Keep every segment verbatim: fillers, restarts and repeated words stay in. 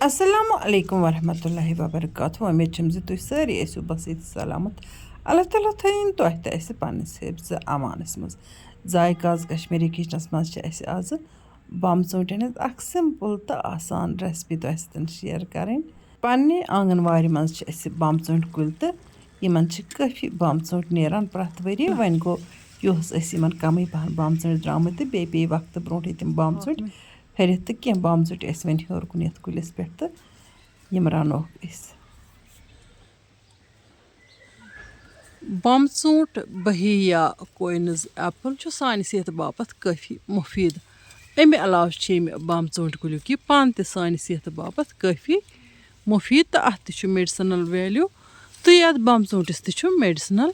السلام علیکم ورحمۃ اللہ وبرکاتہ۔ وۄمید چھم زِ تُہۍ سٲری ٲسِو بصیٖت سلامت۔ اللہ تعالیٰ تھٲیِن تۄہہِ تہٕ اَسہِ پننِس حفظ امانس منٛز۔ ذائقہ آز کشمیٖری کچنس منٛز چھِ اَسہِ آزٕ بامژوٗنٛٹھٮ۪ن ہٕنٛز اکھ simple تہٕ آسان recipe تۄہہِ سۭتۍ share کرٕنۍ۔ پننہِ آنگن وارِ منٛز چھِ اَسہِ بامژوٗنٛٹھۍ کُلۍ تہٕ یِمن چھِ کٲفی بامژوٗنٛٹھۍ نیران پرٛٮ۪تھ ؤریہِ۔ وۄنۍ گوٚو، یُہُس ٲسۍ یِمن کمٕے پہن بامژوٗنٛٹھۍ درٛامٕتۍ تہٕ بیٚیہِ پیٚیہِ وقتہٕ برونٛٹھٕے تِم بامژوٗنٛٹھۍ پھٔرِتھ تہٕ کینٛہہ بامژوٗنٛٹھۍ ٲسۍ وۄنۍ ہیوٚر کُن یَتھ کُلِس پٮ۪ٹھ تہٕ یِم رَنوکھ أسۍ۔ بامژوٗنٛٹھ بہی یا کوینز ایپل چھُ سانہِ صحتہٕ باپتھ کٲفی مُفیٖد۔ اَمہِ علاوٕ چھِ ییٚمہِ بامژوٗنٛٹھۍ کُلیُک یہِ پَن تہِ سانہِ صحتہٕ باپتھ کٲفی مُفیٖد تہٕ اَتھ تہِ چھُ medicinal value تہٕ یَتھ بامژوٗنٛٹھِس تہِ چھُ medicinal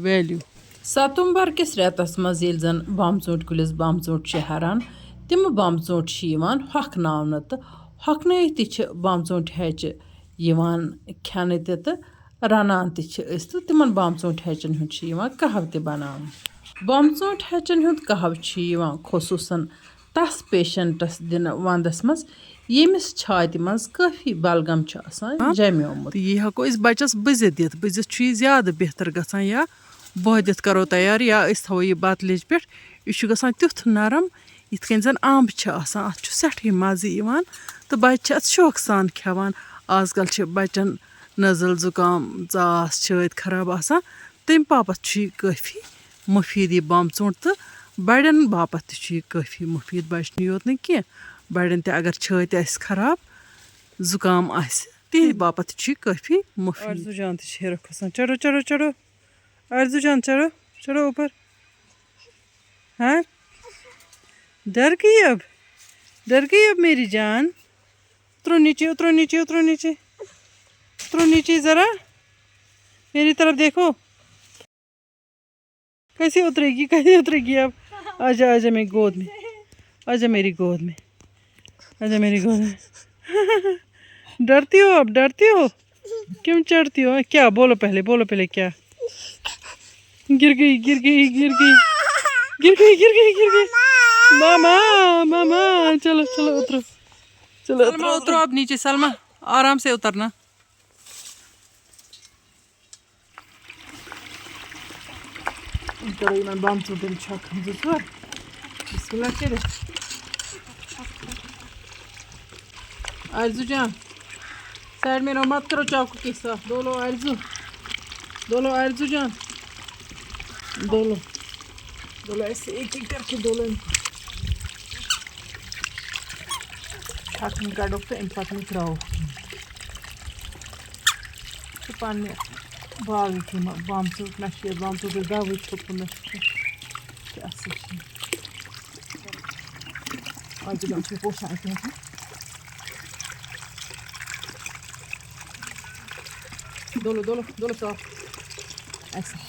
value۔ ستمبر کِس رٮ۪تس منٛز ییٚلہِ زن بامژوٗنٛٹھۍ کُلِس بامژوٗنٛٹھۍ چھِ ہران، تِم بامژوٗنٛٹھۍ چھِ یِوان ہۄکھناونہٕ تہٕ ہۄکھنٲوِتھ تہِ چھِ بامژوٗنٛٹھۍ ہیچہِ یِوان کھٮ۪نہٕ تہِ تہٕ رَنان تہِ چھِ أسۍ تہٕ تِمَن بامژوٗنٛٹھۍ ہیچَن ہُنٛد چھُ یِوان قَہوٕ تہِ بَناونہٕ۔ بامژوٗنٛٹھۍ ہیچَن ہُنٛد قَہوٕ چھُ یِوان خصوٗصاً تَس پیشَنٹَس دِنہٕ وَنٛدَس منٛز، ییٚمِس چھاتہِ منٛز کٲفی بلغم چھُ آسان ہاں۔ جمیومُت۔ تہٕ یہِ ہٮ۪کو أسۍ بَچَس بٕزِتھ دِتھ۔ بٕزِتھ چھُ یہِ زیادٕ بہتر گژھان، یا بۄہدِتھ کَرو تیار، یا أسۍ تھاوو یہِ بَتہٕ لیٚجہِ پٮ۪ٹھ۔ یہِ چھُ گژھان تیُتھ نرم، یِتھ کٔنۍ زَن اَمب چھِ آسان، اَتھ چھُ سٮ۪ٹھٕے مَزٕ یِوان۔ تہٕ بَچہِ چھِ اَتھ شوقہٕ سان کھٮ۪وان۔ آز کَل چھِ بَچَن نٔزٕل، زُکام، ژاس، چھٲتۍ خراب آسان، تَمہِ باپَتھ چھُ یہِ کٲفی مُفیٖد یہِ بامژوٗنٛٹھ، تہٕ بَڑٮ۪ن باپَتھ تہِ چھُ یہِ کٲفی مُفیٖد۔ بَچنٕے یوت نہٕ کینٛہہ، بَڑٮ۪ن تہِ اگر چھٲتۍ آسہِ خراب، زُکام آسہِ، تِہِنٛدِ باپَتھ تہِ چھُ یہِ کٲفی مُفیٖد۔ آرزوٗ جان تہِ چھِ ہیٚرٕ کھسان۔ چڑھو، چڑھو، چڑھو۔ آرزوٗ جان، چڑھو، چڑھو اوپر۔ ہاں؟ ڈر گئی اب؟ ڈر گئی اب میری جان؟ اترو نیچے، اترو نیچے، اترو نیچے۔ اترو نیچے ذرا۔ میری طرف دیکھو۔ کیسے اترے گی، کیسے اترے گی اب؟ آجا، آجا میری گود میں۔ آجا میری گود میں۔ آجا میری گود میں۔ ڈرتی ہو اب، ڈرتی ہو؟ کیوں چڑھتی ہو؟ کیا؟ بولو پہلے، بولو پہلے کیا؟ گر گئی، گر گئی، گر گئی۔ گر گئی، گر گئی، گر گئی۔ ماما، ماما، چلو، چلو، اترو۔ چلو، سلمہ، اترو، اترو اب نیچے، سلمہ، آرام سے اترنا۔ وۄنۍ کَرو یِمَن بامژوٗنٛٹھٮ۪ن چھَکھ زٕ ژور۔ بسم اللہ کٔرِتھ۔ آرزو جان، side میں رہو، مت کرو چاقو کے ساتھ۔ ڈولو آرزو، ڈولو آرزو جان، ڈولو، ڈولو ایسے ایک ایک کر کے ڈولو ان کو۔ چھَکھ نہٕ کَڑوکھ تہٕ اَمہِ پَتہٕ مہٕ ترٛاووکھ کِہیٖنۍ۔ چھِ پننہِ باغٕکۍ یِم بامژٕ، نہ چھِ یَتھ بامژٕ بیٚیہِ دَوٕے چھوٚکمُت، نہ چھِ کینٛہہ۔ چھِ اَصٕل چھِ یِم۔ آز چھِ یِم چھِ پوشان اَتہِ یِم۔ ڈولو، ڈولو، ڈولو صاف۔ اَسہِ۔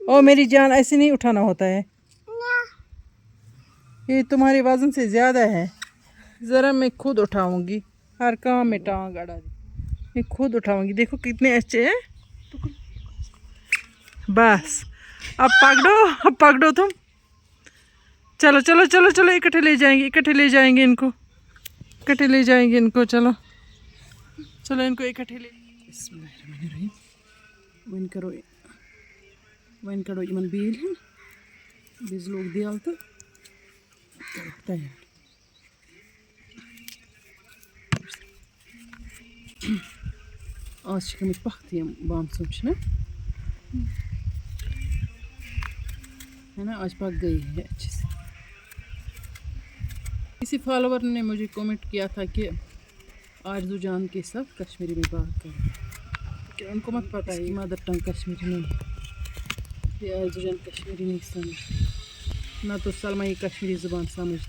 او میری جان، ایسے نہیں اٹھانا ہوتا ہے، یہ تمہارے وزن سے زیادہ ہے۔ ذرا میں خود اٹھاؤں گی، ہر کام میں ٹانگ اڑا دی، میں خود اٹھاؤں گی۔ دیکھو کتنے اچھے ہیں۔ بس، اب پکڑو، اب پکڑو تم۔ چلو، چلو، چلو، چلو، اکٹھے لے جائیں گے، اکٹھے لے جائیں گے ان کو، اکٹھے لے جائیں گے ان کو۔ چلو، چلو، ان کو اکٹھے لے۔ بسم اللہ الرحمن الرحیم۔ وۄنۍ کرو، وۄنۍ کڑو یِمن بیٖلۍ ہن، بیٚیہِ لوگ دیل تہٕ کرو تیار۔ آز چھِ گٔمٕتۍ پَکھ تہِ یِم بامژوٗنٛٹھۍ چھِنہ، ہے نا، آج پَکھ گٔے ہے اچھے سے۔ کسی فالوور نے مجھے کمنٹ کیا تھا کہ آرزو جان کے ساتھ کشمیری میں بات کریں، کیا ان کو مت پتہ ہے مدر ٹنگ کشمیری نہیں، یہ آرزو جان کشمیری نہیں سمجھ، نہ تو سلمہ یہ کشمیری زبان سمجھ۔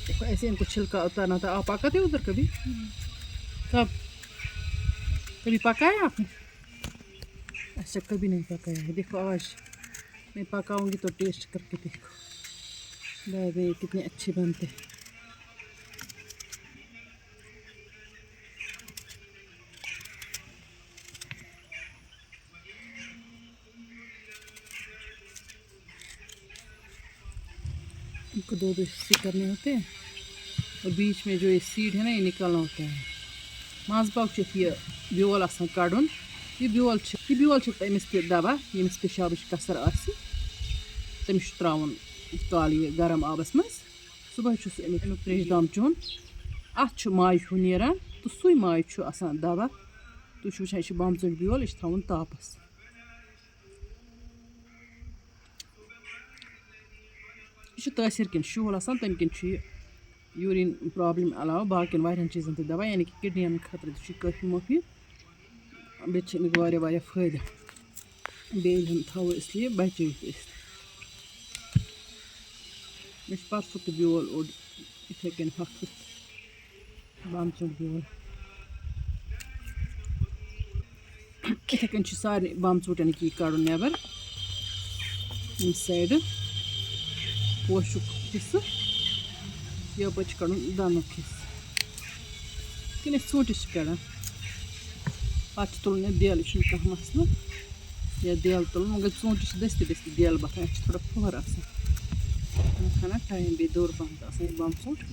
دیکھو ایسے ان کو چھلکا اتارنا تھا۔ آپ پکاتے ہو ادھر کبھی؟ کب؟ کبھی پکایا آپ نے؟ اچھا، کبھی نہیں پکایا ہے۔ دیکھو آج میں پکاؤں گی تو ٹیسٹ کر کے دیکھو، بھائی بھائی کتنے اچھے بنتے ہیں۔ دو دو حصے کرنے ہوتے ہیں اور بیچ میں جو یہ سیڈ ہے نا، یہ نکالنا ہوتا ہے۔ منٛزباگ چھُ اَتھ یہِ بیول آسان کَڑُن۔ یہِ بیول چھُ، یہِ بیول چھُ تٔمِس تہِ دَوا، ییٚمِس پیشابٕچ کَسر آسہِ، تٔمِس چھُ ترٛاوُن کالہٕ یہِ گرم آبَس منٛز۔ صُبحٲے چھُ سُہ اَمیُک، اَمیُک ترٛیشہِ دام چیوٚن۔ اَتھ چھُ مایہِ ہیوٗ نیران تہٕ سُے مایہِ چھُ آسان دَوا۔ تُہۍ چھِو وٕچھان، یہِ چھُ بامژوٗنٛٹھۍ بیول، یہِ چھُ تھاوُن تاپَس۔ یہِ چھُ تٲثیر کِنۍ شُہُل آسان، تَمہِ کِنۍ چھُ یہِ یوٗریٖن پرٛابلِم علاوٕ باقیَن واریاہَن چیٖزَن تہِ دَوا، یعنی کہِ کِڈنِیَن خٲطرٕ تہِ چھُ یہِ کٲفی مُفیٖد۔ بیٚیہِ چھِ اَمِکۍ واریاہ، واریاہ فٲیدٕ۔ بیٚیہِ یِم تھاوو اِسلیے بَچٲوِتھ أسۍ۔ مےٚ چھُ پَرسُک تہِ بیول اوٚڑ یِتھَے کٔنۍ ہۄکھٕ۔ بامژوٗنٛٹھۍ بیول۔ یِتھَے کٔنۍ چھِ سارنٕے بامژوٗنٛٹھٮ۪ن یہِ کَڑُن نٮ۪بَر، ییٚمہِ سایڈٕ پوشُک حِصہٕ، یَپٲرۍ چھُ کَڑُن دَنُک حِصہٕ۔ یِتھ کٔنۍ أسۍ ژوٗنٛٹھِس چھِ کَڑان، پَتہٕ چھُ تُلُن یَتھ بیل، یہِ چھُنہٕ کانٛہہ مَسلہٕ۔ یا بیل تُلُن، وۄنۍ گٔے ژوٗنٛٹھِس چھِ دٔستی دٔستی بیل وۄتھان، اَتھ چھِ تھوڑا پھۄہَر آسان، اَتھ چھِ ہٮ۪نَس ٹایم بیٚیہِ دوٚر پَہَم آسان یہِ بامژوٗنٛٹھ۔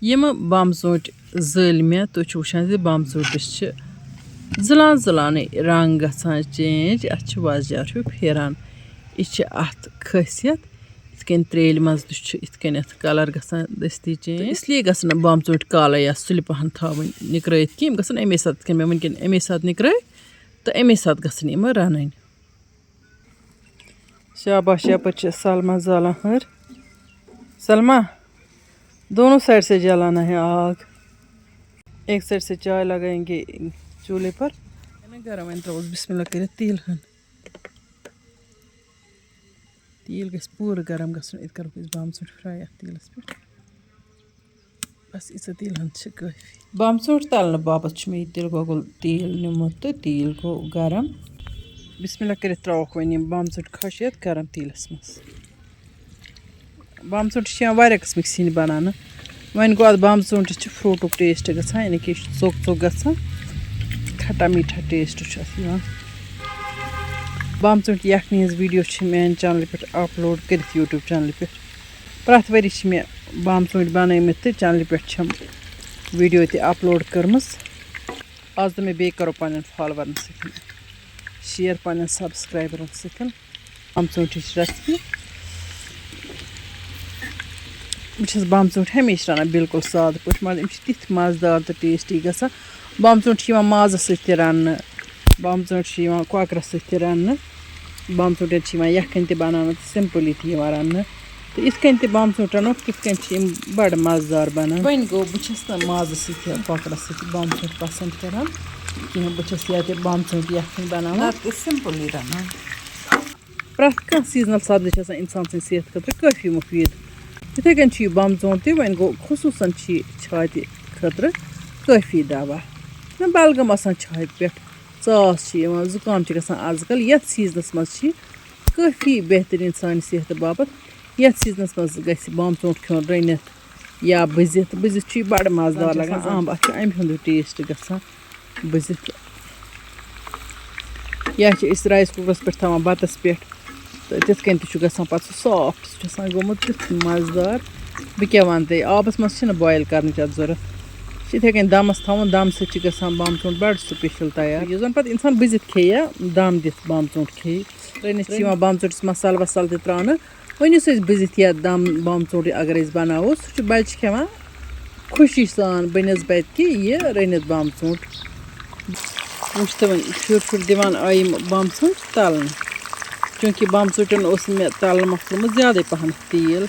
یِم بامژوٗنٛٹھۍ زٔلۍ مےٚ، تُہۍ چھِو وٕچھان زِ بامژوٗنٛٹھِس چھِ زٕلان زٕلانٕے رنٛگ گژھان چینج، اَتھ چھِ وۄزجار ہیوٗ پھیران۔ یہِ چھِ اَتھ خٲصیت، یِتھ کٔنۍ ترٛیلہِ منٛز تہِ چھُ یِتھ کٔنٮ۪تھ کَلَر گژھان دٔستی چینج۔ تہٕ اِسلیے گژھن نہٕ بامژوٗنٛٹھۍ کالَے یا سُلہِ پَہَن تھاوٕنۍ نِکرٲیِتھ کینٛہہ، یِم گژھن اَمے ساتہٕ، یِتھ کٔنۍ مےٚ وٕنکٮ۪ن اَمے ساتہٕ نِکرٲے تہٕ اَمے ساتہٕ گژھن یِم رَنٕنۍ۔ شاباش، یَپٲرۍ چھِ سلما زالان ہَر۔ سلما، دونوں سائیڈ سے جلانا ہے آگ۔ ایک سائیڈ سے چائے لگائیں گے چولہے پر۔ ہے نا گرم، وۄنۍ ترٛاووس بسم اللہ کٔرِتھ تیٖل ہن۔ تیٖل گژھِ پوٗرٕ گرم گژھُن، أتۍ کرو أسۍ بامژوٗنٛٹھۍ فراے اَتھ تیٖلَس پٮ۪ٹھ۔ بس، ییٖژاہ تیٖل ہن چھِ کٲفی۔ بامژوٗنٛٹھۍ تَلنہٕ باپتھ چھُ مےٚ یہِ تِلہٕ گۄگُل تیٖل نیوٗمُت تہٕ تیٖل گوٚو گرم۔ بسم اللہ کٔرِتھ ترٛاوَکھ وۄنۍ یِم بامژوٗنٛٹھۍ کھَش یَتھ گرم تیٖلَس منٛز۔ بامژوٗنٛٹھۍ چھِ یِوان واریاہ قٕسمٕکۍ سِنۍ بَناونہٕ۔ وۄنۍ گوٚو اَتھ بامژوٗنٛٹھِس چھُ فروٗٹُک ٹیسٹ گژھان، یعنی کہِ یہِ چھُ ژوٚک ژوٚک گژھان، کھٹا میٖٹھا ٹیسٹ چھُ اَتھ یِوان۔ بامژوٗنٛٹھۍ یَکھنہِ ہِنٛز ویٖڈیو چھِ میٛانہِ چَنلہِ پٮ۪ٹھ اَپلوڈ کٔرِتھ، YouTube چَنلہِ پٮ۪ٹھ۔ پرٛٮ۪تھ ؤری چھِ مےٚ بامژوٗنٛٹھۍ بَنٲومٕتۍ تہٕ چَنلہِ پٮ۪ٹھ چھَم ویٖڈیو تہِ اَپلوڈ کٔرمٕژ۔ آز دوٚپ مےٚ بیٚیہِ کَرو پنٛنٮ۪ن فالووَرَن سۭتۍ شِیَر، پنٛنٮ۪ن سبسکرایبَرَن سۭتۍ۔ بامژوٗنٛٹھِچ recipe۔ بہٕ چھَس بامژوٗنٛٹھۍ ہمیشہِ رَنان بِلکُل سادٕ پٲٹھۍ، مگر یِم چھِ تِتھۍ مَزٕدار تہٕ ٹیسٹی گژھان۔ بامژوٗنٛٹھۍ چھِ یِوان مازَس سۭتۍ تہِ رَننہٕ، بامژوٗنٛٹھۍ چھِ یِوان کۄکرَس سۭتۍ تہِ رَننہٕ، بامژوٗنٛٹھٮ۪ن چھِ یِوان یَکھٕنۍ تہِ بَناونہٕ تہٕ سِمپٕلی تہِ یِوان رَننہٕ۔ تہٕ یِتھ کٔنۍ تہِ بامژوٗنٛٹھ رَنوکھ، تِتھ کٔنۍ چھِ یِم بَڑٕ مَزٕدار بَنان۔ وۄنۍ گوٚو، بہٕ چھَس نہٕ مازَس سۭتۍ یا کۄکرَس سۭتۍ بامژوٗنٛٹھ پَسنٛد کَران کِہیٖنۍ، بہٕ چھَس یا تہِ بامژوٗنٛٹھ یَکھٕنۍ بَناوان۔ نَتہٕ تہِ سِمپٕلی رَنان۔ پرٛٮ۪تھ کانٛہہ سیٖزنَل سبزی چھِ آسان اِنسان سٕنٛدِ صحت خٲطرٕ کٲفی مُفیٖد۔ یِتھَے کٔنۍ چھُ یہِ بامژوٗنٛٹھ تہِ، وۄنۍ گوٚو، خصوٗصاً چھِ یہِ چھاتہِ خٲطرٕ کٲفی دَوا۔ نہ بَلغَم آسان چھاتہِ پٮ۪ٹھ، ژاس چھِ یِوان، زُکام چھِ گژھان آز کَل، یَتھ سیٖزنَس منٛز چھِ یہِ کٲفی بہتریٖن سانہِ صحتہٕ باپَتھ۔ یَتھ سیٖزنَس منٛز گژھِ بامژوٗنٛٹھ کھیوٚن رٔنِتھ یا بٕزِتھ۔ بٕزِتھ چھُ یہِ بَڑٕ مَزٕدار لَگان، اَمب، اَتھ چھُ اَمہِ ہُنٛد ٹیسٹ گژھان بٕزِتھ۔ یا چھِ أسۍ رایِس کُکرَس پٮ۪ٹھ تھاوان بَتَس پٮ۪ٹھ، تہٕ تِتھ کٔنۍ تہِ چھُ گژھان پَتہٕ سُہ soft، سُہ چھُ آسان گوٚمُت تیُتھ مَزٕدار۔ بہٕ کیٛاہ وَنہٕ تۄہہِ، آبَس منٛز چھِنہٕ boil کَرنٕچ اَتھ ضوٚرَتھ، یہِ چھِ یِتھَے کٔنۍ دَمَس تھاوُن، دَم سۭتۍ چھِ گژھان بامژوٗنٛٹھ بَڑٕ special تیار، یُس زَن پَتہٕ اِنسان بٕزِتھ کھیٚیہِ یا دَم دِتھ بامژوٗنٛٹھ کھیٚیہِ۔ رٔنِتھ چھِ یِوان بامژوٗنٛٹھِس مصالہٕ وصالہٕ تہِ ترٛاونہٕ۔ وۄنۍ یُس أسۍ بٕزِتھ یا دَم بامژوٗنٛٹھ اگر أسۍ بَناوو، سُہ چھُ بَچہِ کھٮ۪وان خوشی سان بنسبت کہِ یہِ رٔنِتھ بامژوٗنٛٹھ۔ وٕچھ تہٕ وۄنۍ پھیُر پھیُر دِوان آیہِ یِم بامژوٗنٛٹھۍ تَلنہٕ، چوٗنٛکہِ بامژوٗنٛٹھٮ۪ن اوس مےٚ تَلنہٕ مۄکلومُت زیادَے پَہَن تیٖل،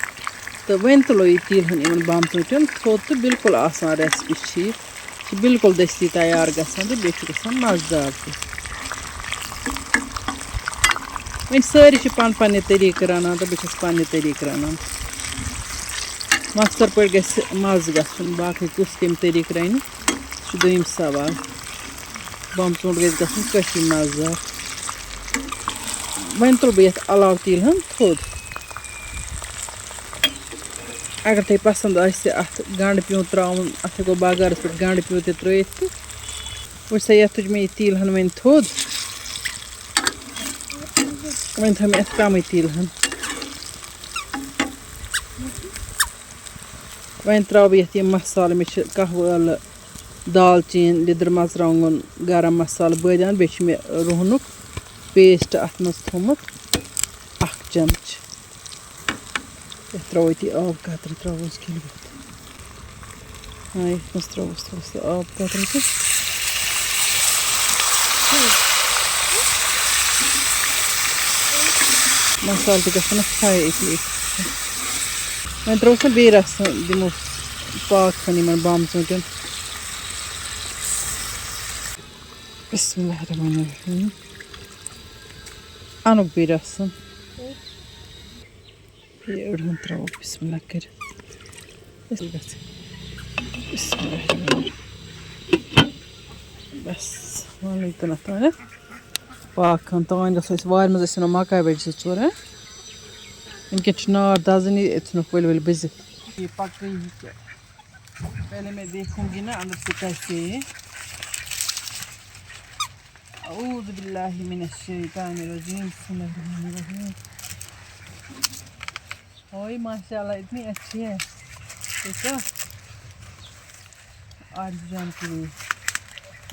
تہٕ وۄنۍ تُلو یہِ تیٖل ہن یِمَن بامژوٗنٛٹھٮ۪ن تھوٚد تہٕ بِلکُل آسان recipe چھِ یہِ۔ چھِ بِلکُل دٔستی تیار گژھان تہٕ بیٚیہِ چھُ گژھان مَزٕدار تہِ۔ وۄنۍ سٲری چھِ پَن پَنٕنہِ طٔریٖقہٕ رَنان تہٕ بہٕ چھَس پَنٕنہِ طٔریٖقہٕ رَنان۔ مۄخصر پٲٹھۍ گژھِ مَزٕ گژھُن، باقٕے کُس کَمہِ طٔریٖقہٕ رَنہِ، سُہ چھُ دوٚیِم سوال۔ بامژوٗنٛٹھ گژھِ گژھُن کٲفی مَزٕدار۔ وۄنۍ تُلہٕ بہٕ یَتھ علاوٕ تیٖل ہن تھوٚد۔ اگر تۄہہِ پسنٛد آسہِ اَتھ گنٛڈٕ پیوٗنٛت ترٛاوُن، اَتھ ہٮ۪کو بغارَس پٮ۪ٹھ گنٛڈٕ پیوٗنٛت تہِ ترٛٲیِتھ تہٕ۔ وٕچھ سا، یَتھ تُج مےٚ یہِ تیٖل ہن وۄنۍ تھوٚد۔ وۄنۍ تھٲو مےٚ اَتھ کَمٕے تیٖل ہن۔ وۄنۍ ترٛاوٕ بہٕ یَتھ یِم مصالہٕ۔ مےٚ چھِ قہوٕ ٲلہٕ، دالچیٖن، لیٚدٕر، مرژٕوانٛگُن، گرم مصالہٕ، بٲدیان، بیٚیہِ چھُ مےٚ رُہنُک paste اَتھ منٛز تھوٚمُت اَکھ چمچہٕ۔ یَتھ ترٛاوو أتی آب قطرٕ، ترٛاووس گِلوِتھ۔ ہاں، یَتھ منٛز ترٛاووس تھوڑا سا آب قطرٕ تہٕ مصالہٕ تہِ گژھن اَتھ fry أتی أتۍ۔ وۄنۍ ترٛاووس نہٕ بیٚیہِ رَسہٕ، دِمو پاکھ کھنٛڈ یِمَن بَم ژوٗنٛٹھٮ۪ن۔ بسم اللہ الرحمن الرحیم۔ اَنُکھ بیٚیہِ رَسہٕ۔ یہِ أڑہُن ترٛاوو بسم اللہ کٔرِتھ۔ أسۍ گژھِ بسم اللہ الرحمن الرحیم۔ بس، وَنٕے تہٕ نہ تانٮ۪تھ پاکھ کھنٛڈ۔ تام وۄنۍ گژھو أسۍ وارِ منٛز، أسۍ اَنو مکاے بَجہِ زٕ ژور، ہہ؟ وٕنکٮ۪ن چھُ نار دَزٲنی، أسۍ ژھٕنوکھ ؤلۍ ؤلۍ بٔزِتھ۔ یہِ پَکٲیی کیٛاہ؟ پہلے میں دیکھوں گی نا اندر سے کیسے ہے۔ اعوذ باللہ من الشیطان الرجیم، بسم اللہ الرحمن الرحیم۔ اوئے ماشاءاللہ، اتنی اچھی ہے۔ دیکھا؟ آرزو جان کے لیے۔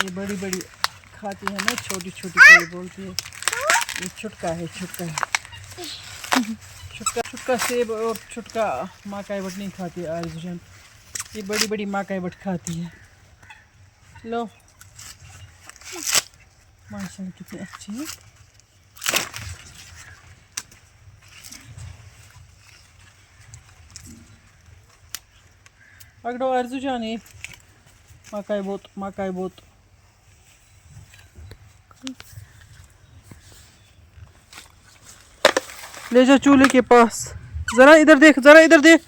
یہ بڑی بڑی کھاتی ہے نا، چھوٹی چھوٹی کو یہ بولتی ہے۔ یہ چھٹکا ہے، چھٹکا ہے۔ چھٹکا، چھٹکا سیب اور چھٹکا مکائی وٹ نہیں کھاتی ہے آرزو جان۔ یہ بڑی بڑی مکائی وٹ کھاتی ہے۔ لو۔ ماشاءاللہ، کتنی اچھی ہے۔ پکڑو آرزو جان، یہ مکائی بوت، مکائی بوت۔ لے جا چولہے کے پاس۔ ذرا ادھر دیکھ، ذرا ادھر دیکھ۔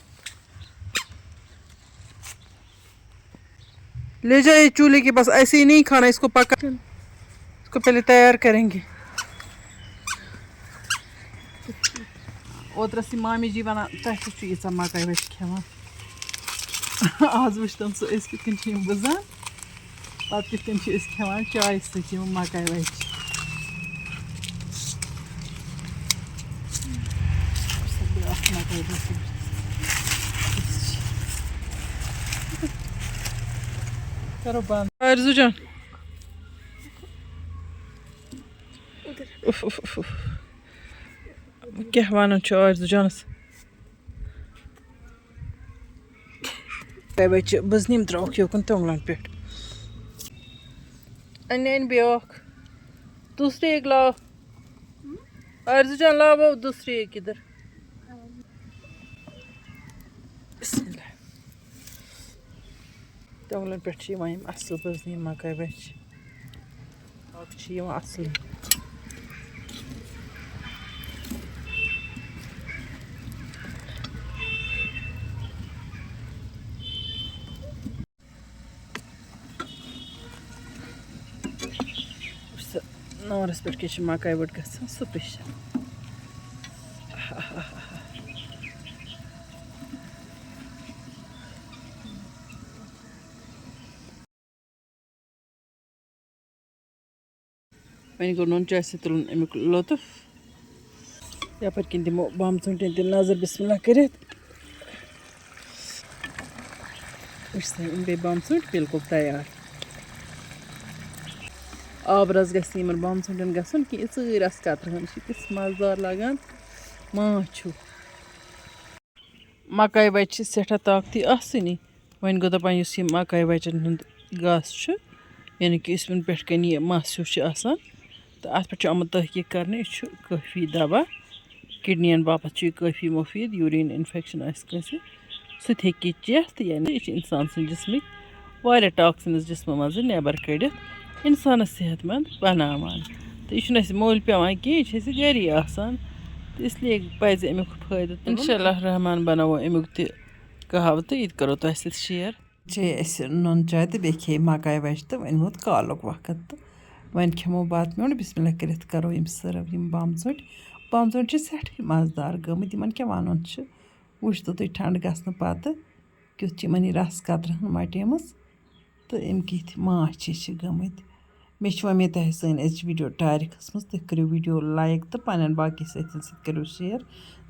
لے جا یہ چولہے کے پاس، ایسے ہی نہیں کھانا، اس کو پکا، اس کو پہلے تیار کریں گے۔ اوترٕ ٲس یہِ مامی جی وَنان، "تۄہہِ کیٛاہ چھُو ییٖژاہ مَکاے وَچہِ کھٮ۪وان؟" آز وٕچھتَن سُہ، أسۍ کِتھ کٔنۍ چھِ یِم بٕزان، پَتہٕ کِتھ کٔنۍ چھِ أسۍ کھٮ۪وان چایہِ سۭتۍ یِم مَکاے وَچہِ۔ بیٛاکھ مَکاے وَچہِ۔ کَرو بنٛد۔ آرزوٗ جان۔ اُف، اُف، اُف، اُف۔ کیٛاہ وَنُن چھُ آرزوٗ جانَس؟ تۄہہِ بَچہِ بٕزنہِ یِم ترٛاوَکھ یوکُن تۄنٛگلَن پٮ۪ٹھ۔ اَنہِ اَنہِ بیٛاکھ۔ دوسری ایک لاو۔ آرزوٗ جان، لاو دوسری ایک اِدھر۔ بسم اللہ۔ تۄنٛگلَن پٮ۪ٹھ چھِ یِوان یِم اَصٕل بٕزنہِ، یِم مَکاے وَچہِ۔ اَکھ چھِ یِوان اَصٕل۔ وٕچھ سا، نارَس پٮ۪ٹھ کیٛاہ چھِ مَکاے وَٹ گژھان، سُہ پِشَن۔ وۄنۍ گوٚو نُن چاے سۭتۍ تُلُن اَمیُک لطف۔ یَپٲرۍ کِنۍ دِمو بَم ژوٗنٛٹھٮ۪ن تہِ نظر، بسم اللہ کٔرِتھ۔ وٕچھ سا، یِم گٔے بَم ژوٗنٛٹھۍ بِلکُل تیار۔ آب رَس گژھِ نہٕ یِمَن بَم ژوٗنٛٹھٮ۪ن گژھُن کینٛہہ، یہِ ژۭرۍ آسہٕ کَترِوَن، یہِ چھِ تِژھ مَزٕدار لَگان، ماچھ ہیوٗ۔ مَکاے وَچہِ چھِ سٮ۪ٹھاہ طاقتی آسٲنی۔ وۄنۍ گوٚو دَپان، یُس یہِ مَکاے وَچَن ہُنٛد گاسہٕ چھُ، یعنی کہِ یُس یِمَن پٮ۪ٹھ کَنہِ یہِ مَس ہیوٗ چھُ آسان، تہٕ اَتھ پٮ۪ٹھ چھُ آمُت تحقیٖق کَرنہٕ، یہِ چھُ کٲفی دَوا کِڈنِیَن باپَتھ، چھُ یہِ کٲفی مُفیٖد۔ یوٗریٖن اِنفٮ۪کشَن آسہِ کٲنٛسہِ، سُہ تہِ ہیٚکہِ یہِ چٮ۪تھ، یعنی یہِ چھِ اِنسان سٕنٛدِ جِسمٕکۍ واریاہ ٹاکسِنٕز جِسمہٕ منٛزٕ نٮ۪بَر کٔڑِتھ اِنسانَس صحت مند بَناوان۔ تہٕ یہِ چھُنہٕ اَسہِ مٔلۍ پٮ۪وان کینٛہہ، یہِ چھِ اَسہِ گَری آسان، تہٕ اِسلیے پَزِ اَمیُک فٲیدٕ تُلُن۔ اِنشاء اللہ الرحمن بَناوو اَمیُک تہِ قہوٕ تہٕ یہِ تہِ کَرو تۄہہِ سۭتۍ شِیر۔ چے اَسہِ نُن چاے تہٕ بیٚیہِ کھیٚیہِ مَکاے وَچہِ تہٕ وۄنۍ ووت کالُک وقت تہٕ وۄنۍ کھٮ۪مو بَتہٕ میوٚنٛڈ۔ بسم اللہ کٔرِتھ کَرو یِم سٔرٕو، یِم بَم ژوٗنٛٹھۍ۔ بَم ژوٗنٛٹھۍ چھِ سٮ۪ٹھٕے مَزٕدار گٔمٕتۍ، یِمَن کیٛاہ وَنُن چھُ۔ وٕچھ تو تُہۍ ٹھنٛڈٕ گژھنہٕ پَتہٕ کیُتھ چھِ یِمَن یہِ رَس قطرٕ ہن مَٹیمٕژ تہٕ یِم کِتھۍ ماچھِ چھِ گٔمٕتۍ۔ مےٚ چھِ وۄمید تۄہہِ آسہِ سٲنۍ أزچہِ video ٹارِ کھٔژمٕژ۔ تُہۍ کٔرِو video like تہٕ پنٛنٮ۪ن باقٕے سٲتھٮ۪ن سۭتۍ کٔرِو share۔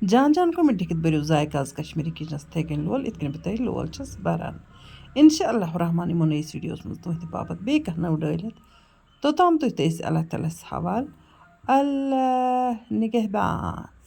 جان جان comment لیکھِتھ بٔرِو ذایقہ آز کشمیٖری kitchenس یِتھَے کٔنۍ لول، یِتھ کٔنۍ بہٕ تۄہہِ لول چھَس بَران۔ اِنشاء اللہ الرحمن یِمو نٔیِس videoس منٛز تُہٕنٛدِ باپتھ بیٚیہِ کانٛہہ نٔو ڈٲلِتھ۔ توٚتام تُہۍ تہٕ أسۍ اللہ تعالیٰ ہَس حوال۔ اللہ نِگہبان۔